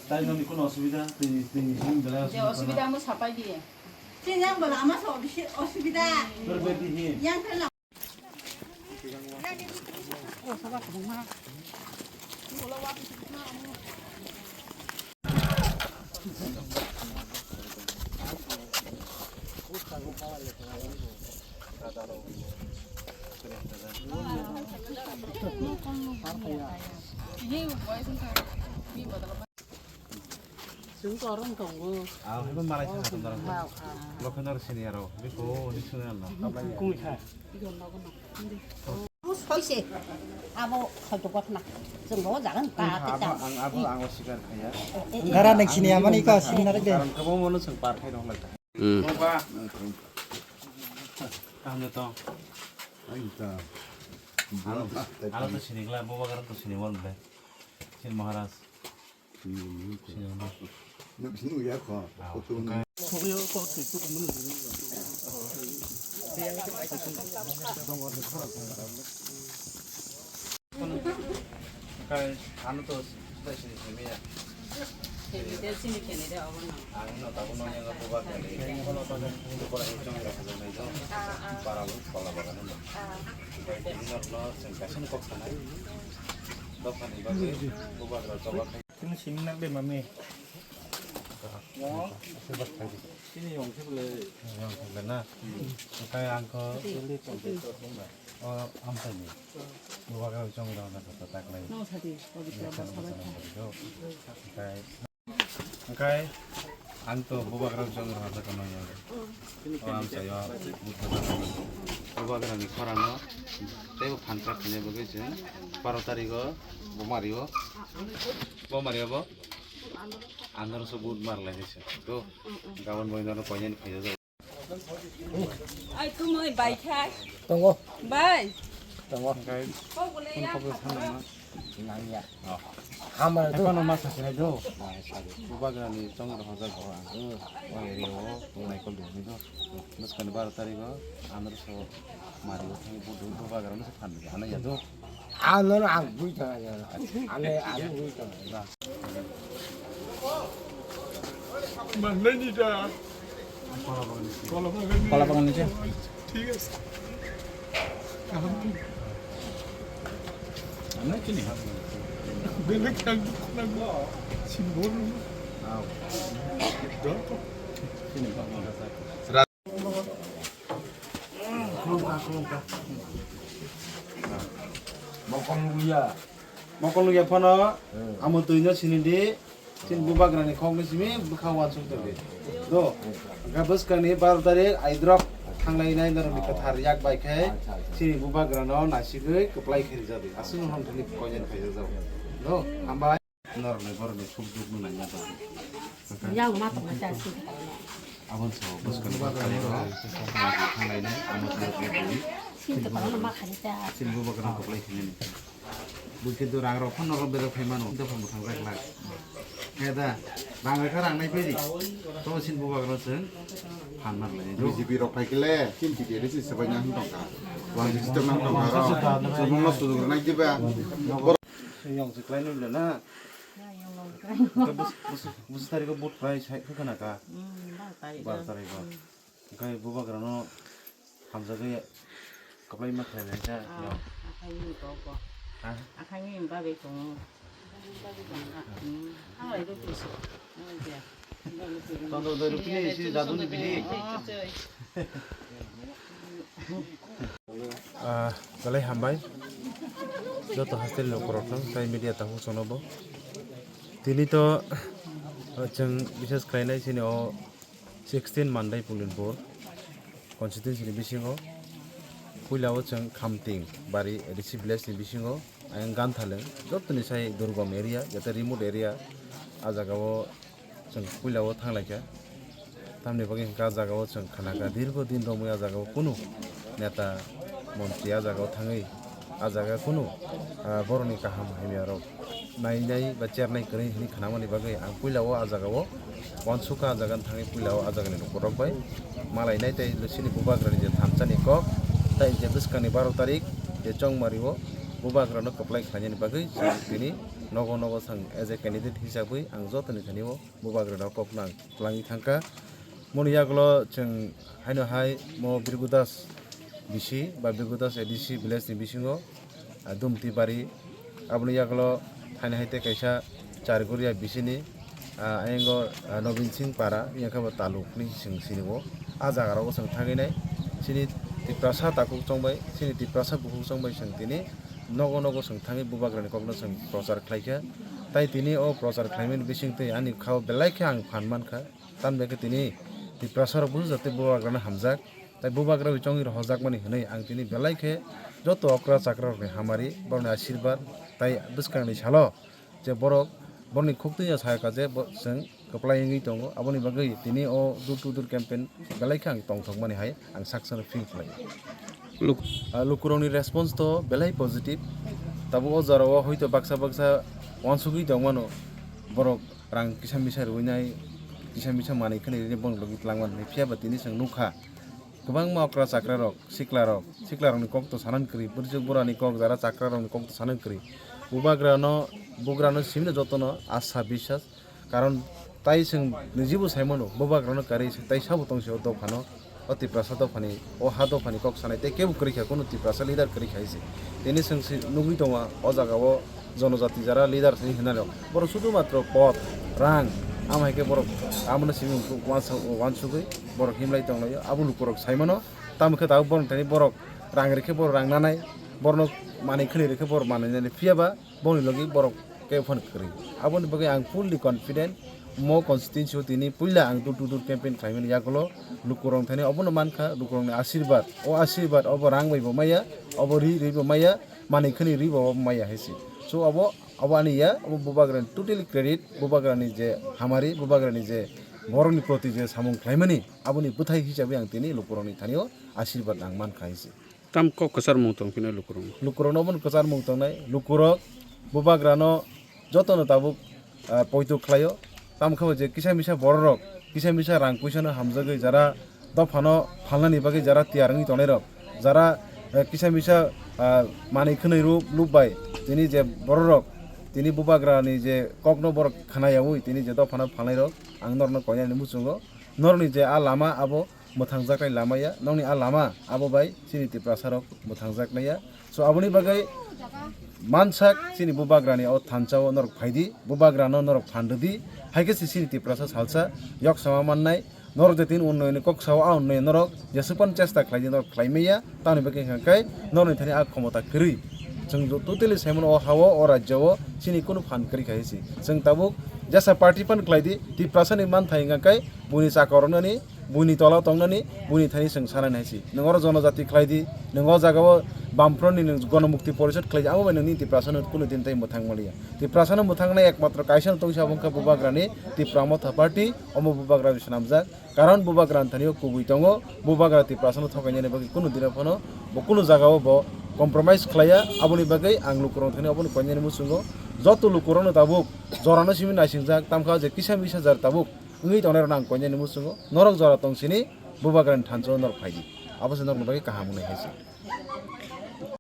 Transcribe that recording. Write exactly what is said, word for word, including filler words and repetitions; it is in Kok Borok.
Taino ni kono osubida, tini, tini sini belai যে osubida. অসুবিধা আমার সাপাই দিয়ে। চিনি আং বলা আমার সব অসুবিধা। তোর বেটি হি। ইয়াং ফেলা। Chwng korong tongo. Ah, haibo malai sa katung darang. Hao, hao. Lokhe nor sini aro. Biko ni sini aro. Kung kha. Hoise. Abo hoito gotna. Chwng bo jagan ka. Abo ang abo ang sikar khaya. Dara nek sini amani ka sini nare de. Karon kabo mono chwng par khai rok lai. Hmm. Ano to. Ano to sini gla, boba garam to sini mon ble. Sini Maharaj. Sini mon. Nuk sini ya ko. Kai ano to sini sini ya. Sini sini kene de abo na. Ang no tabo no yang buba kali. Buba yang chong ya buba na itu. Para lu pala bagan no. Kai ini no no sengkasin kok sana. Dok kan iba ke buba kali coba kai. Sini sini nak de mami. Sini yang sini le. Yang sini na. Kai angko. O amchaini. Bubagra chong rok na kota taklai. No sadi, pabitra ba sabai. Hingkai, hingkai ang to bubagra chong rok na kono ya. O amchaio. Bubagra ni khorang no. Tei bo phansa khine bo khe chwng baro tarikh o bo mario. Bo mario bo. Andro so but mar lai se. To gabon bo indro koyen khaja. Ai, tumui bai khai. Tongo. Bai. Tongo. Kok boleh ya. Nangya. Hamar tu. Ekono masa kira do. Bubagra ni chong rok hojak bo ang. O area o tongnai kol do ni do. Bwskang ni baro tarikh o andro so mari o thang bo do bubagra no phan do. Ano ya do. Ano ang bui ta ya. Ano ano bui ta. Manlaini da. Kola bagan ni. Kola bagan ni je. Thik ase. Kaham. Ano chini ha. Belek yang dukna go. Simbol. Aw. Dor to. Chini ba. Mokol nugya. Mokol nugya phano, hmm, amo twi no sini di, sin bubagra ni khok ni simi bwkha wansuk tong di. Do, ga bwskang ni baro tarik aidrop thanglai nai norok ni kwthar yak bai khai, sini bubagra no nasigwi kwplai khe rijak di. Aswk no hwn thani koinai phai jak. Do, hambai. Norokni borokni suk duk no nangya tong. Yang ma tong cha si. Abon so bwskang ni bwskang ni rok thanglai nai amo twi twi twi. Sin to kono ma khani cha. Sin bubagra kwplai khini ni. Bui khe do rang rok phano rok bedok khai mano. Dophang bwthang rek lak. Khe da rang rek rang nai pedi. To sin bubagra chwng phan mar lai. B J P rok phai khe le sin T T A D si sabai nang tong kha. Wang system nang tong kha rok. Chwng no sujug rwnai diba. Yong se klai nwi le na. Yong nong klai. Bus bus bus tari ko but klai sai khe kana ka. Hmm, bang tari. Bar tari ko. Hmm. Kai bubagra no hamjagwi kwplai ma khlai nai kha. Ah, yong. Akhai ni ko ko. Ha? Akhai ni ba be ko. Hmm. Ang lai do tu so. Ang lai dia. Tong do do ru kini si jadu ni bili. Oh. Ah, belai hambai. Joto hostel ni ukorok thang, tai media tangkhu chwngno bo. Tini to, ah, chwng bises khlainai chini o sixteen Mandai Pulinpur constituency ni bisingo. Puila o chwng Khamting bari A D C village ni bisingo, ayang Ganthaleng, jotoni sai durgom area, jate remote area, ah jaga o chwng puila o thang lai kha. Tamni bagwi hwnkhe ah jaga o chwng khna kha, dirgo din romwi ah jaga o kunu neta montri ah jaga o thangwi ah jaga kunu, ah, borokni kaham hamya rok nainai ba chernai kwrwi hwnwi khnamani bagwi ang puila o ah jaga o Wansukha ah jaga thangwi puila o ah jagani lukurok bai malainai tei chini bubagrani je thansa ni kok tei je bwskangni baro tarik je chongmari o bubagrano kwplai khlainani bagwi chwng tini nogo nogo thang as a candidate hisabwi ang jotoni thani o bubagrano kokno ang kwlangwi thangkha. Moni yagulo chwng haino hai mo Birgudas bisi ba Birgudas A D C village ni bisingo, ah, Dumti bari, aboni yagulo haino hai tei kaisa Charguria bisini, ah, ayango, ah, Nobin Singh para, yang khe bo taluk ni chwng sini o. Ah jaga rogo chwng thangwi nai, chini Tiprasa takhuk chongbai, chini Tiprasa bukhuk chongbai chwng tini nogo nogo chwng thangwi bubagrani kokno chwng prochar khlaikha. Tai tini o prochar khlaimani bisingtwi ani khao belai khe ang phan mankha. Tamni bagwi tini Tiprasa rok bujo jati bubagrano hamjak. Tai bubagra bai chongwi rohorjakmani hwnwi ang tini belai khe joto okra chakra rokni hamari, borokni asirwad tai bwskangni salo je borok borokni khuktwi no sakha je bo chwng kwplai wngwi tongo. Aboni bagwi tini o door to door campaign belai khe ang tongthokmani hai ang saksa no feel khlai. Luk- Ah, lukurokni response to belai positive. Tabuk o jora o hoito baksa baksa uansugwi tongmano, borok rang kisa misa rwinai, kisa misa manwi khwnwi rwinai borok logi twlangmani hwnwi. Phiya ba tini chwng nukha, kwbangma okra chakra rok, sikla rok, sikla rokni kok to sanan kwrwi, bwrwsuk bwrani kok, jara chakra rokni kok to sanan kwrwi. Bubagrano, bugrano simino jotono asa biswas, karon tai chwng nijibo saimano, bubagrano karwi tai sabo tongsi o dophano, o Tiprasa dophani, o ha dophani kok sanai tei kebo kwrwi kha, kunu Tiprasa leader kwrwi kha hai se. Tini chwng si nugwi tongo o jaga o jonojati jara leader thani hinarok. Borok sudhu matro pod, rang, amo hai khe borok amono simi uansuk-, uansugwi borok himlai tonglaio. Abo lukurok saimano, tamo khe tabuk borok thani borok rang rikhe borok rang nanai, borokno manwi khwnwi rikhe borok manwi nani. Phiya ba boni logi borok kebo phano kwrwi. Aboni bagwi ang fully confident, mo constituency o tini puila ang door to door campaign khlaimani yagulo lukurok thani obono mankha, lukurokni asirwad, o asirwad obo rang bai bo maya, obo ri ri bo maya, manwi khwnwi ri bo maya hai se. So obo, obo ani ya, obo bubagrani totally credit, bubagrani je hamari, bubagrani je borokni proti je samung khlaimani, aboni bwthai hisabwi ang tini lukurokni thani o asirwad ang mankha hai se. Tam kok kwchar mung tong phino lukurok. Lukurokno obono kwchar mung tongnai. Lukurok bubagrano jotono tabuk, ah, poito khlaio. Tamo khe bo je kisa misa bororok, kisa misa rang puisano hamjagwi jara dophano phalnani bagwi jara tiyar wngwi tongnairok, jara, eh, kisa misa, ah, manwi khwnwi rw-, lub bai tini je bororok tini bubagrani je kokno borok khna yaui tini je dophano phalnairok ang norokno koinani muchungo. Norokni je a lama abo mwthangjaknai lama ya, nokni a lama abo bai chini Tiprasa rok mwthangjaknai ya. So aboni bagwi mansak chini bubagrani o thansa o norok phaidi, bubagrano norok phan rwdi, hai khe se chini Tiprasa salsa yoksama mannai. Norok je tini unnayonni kok sao, a unnayon norok jeswk phano chesta khlaidi norok khlai manya, tamoni bagwi hwnkha khe norokni thani a khomota kwrwi. Chwng totally saimano o ha-o, o rajya o chini kunu phan kwrwi kha hinsi. Chwng tabuk jesa party phano khlaidi, Tiprasani manthai hwnkha khe buini chakor wngnani, buini tola tongnani, buini thani chwng sanani hai se. Nwng oro jonojati khlai di, nwng o jaga o Bamfront ni nwng Gonomukti Porishad khlai di, abo bai nwngni Tiprasa no kunu din tai mwthang maliya. Tiprasa no mwthang nai ekmatro kaisa no tongsi abo wngkha Bubagra ni Tipra Motha Party, omo Bubagra ni swnamjak. Karon Bubagra ni thani o kubui tongo, Bubagra Tiprasa no thokainani bagwi kunu din phano bo kunu jaga o bo compromise khlaiya, aboni bagwi ang lukurok thani obo ni koinani muchungo joto lukurok no tabuk jora no simi naisingjak, tamkha je kisa misa jar tabuk wngwi tongnai rok no ang koinani muchungo, norok jora tong sini Bubagra ni thansa o norok phai di, abo se norok ni bagwi kaham wngnai hai se.